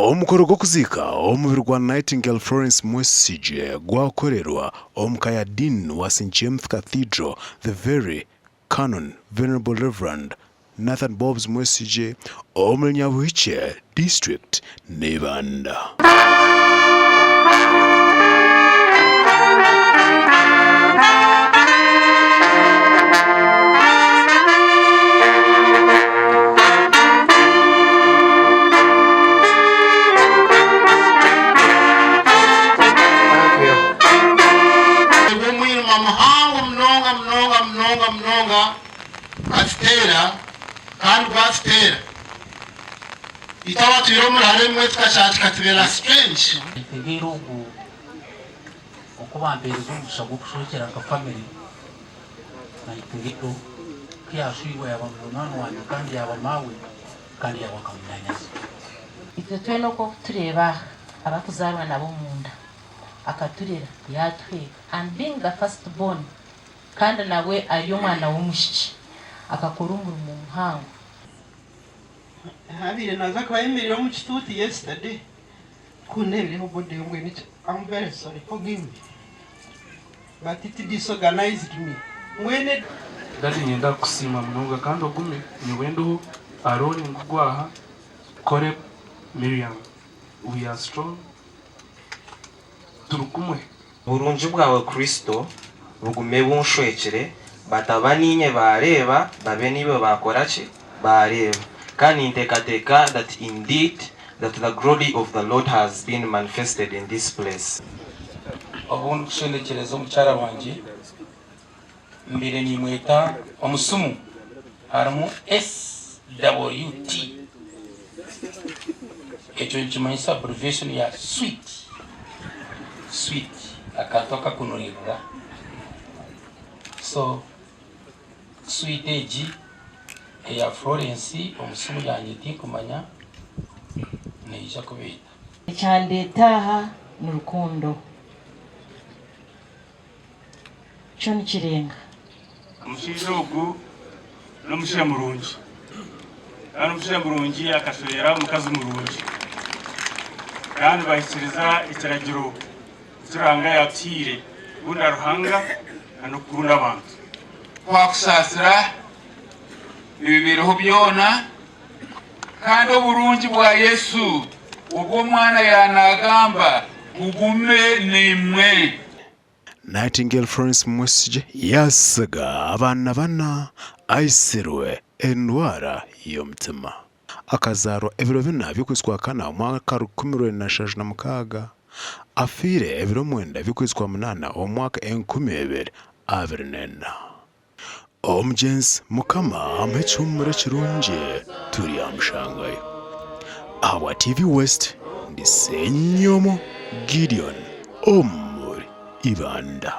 Omukoro gw'okuziika omubiri gwa Nightingale Florence Mwesigye gwakorerwa omu ka ya Dean wa St James Cathedral, The Very Canon Venerable Rev. Nathan Bobs Mwesigye omuri Nyabuhikye District n'Ibanda. Omwirima muhango munonga munonga munonga munonga gukatuteera kandi gwatuteera itwe abatwire omuri hare emwe tukashanga kikatubeera strange. Ntegeire ogu oku bampeereza omugisha gw'okushwekyera nka family Nightingale ku yashwirwe yaaba munywani wangye kandi yaaba maawe kandi yaaba nka munyanyazi. Itwe twena oku okutureeba aha abakuzaarwa nabo omunda akaturera yatuheeka and being the first born kandi nabwe ari omwana w'omwishiki akakora omurimo muhango. Habaire naza akaba ayemereire omu kituuti yesterday ku ndeebireho body ye mbwenu I'm very sorry forgive me but it disorganized me mbwenu. Daddy niinyenda kukusiima munonga kandi ogume, nyowe ndiho, Arooni ngugu aha, Caleb, Miriam we are strong turi kumwe. Oburungi bwawe Kristo bugume bunshwekire, bataba niinye baareeba, babe niiwe baakora ki? Baareeba. Kandi ninteekateeka that indeed that the glory of the Lord has been manifested in this place. Obu ndikushendekyereza omukyara wangye, mbaire nimweta omusimu harimu SWT. Ekyo nikimanyisa abbreviation ya sweet, sweet, akantu akakunuririra. So sweet egi eya Florence omusimu yangye tinkumanya neija kubeeta. Ekyandeeta aha ni rukundo. Kyo nikirenga. Omushaija ogu n'omushaija murungi kandi omushaija murungi akashwera omukazi murungi kandi bahikiriza ekiragiro eki Ruhanga yaatuhaire kukunda Ruhanga n'okukunda abantu. Twakusaasira ebibaireho byona, kandi oburungi bwa Yesu obu Omwana yaanagamba bugume naimwe. Nightingale Florence Mwesigye yaatsiga abaana bana aitsirwe endwara y'omutima. Akazaarwa ebiro bina by'okwezi kwa kana omwaka 1976, afiire ebiro mwenda by'okwezi kwa munaana omu mwaka 2024. Omugyenzi Mukama amuhe ekihuumuro ekirungi turyamushangayo. Ahabwa TV West ndi Ssenyomo Gideon omuri Ibanda.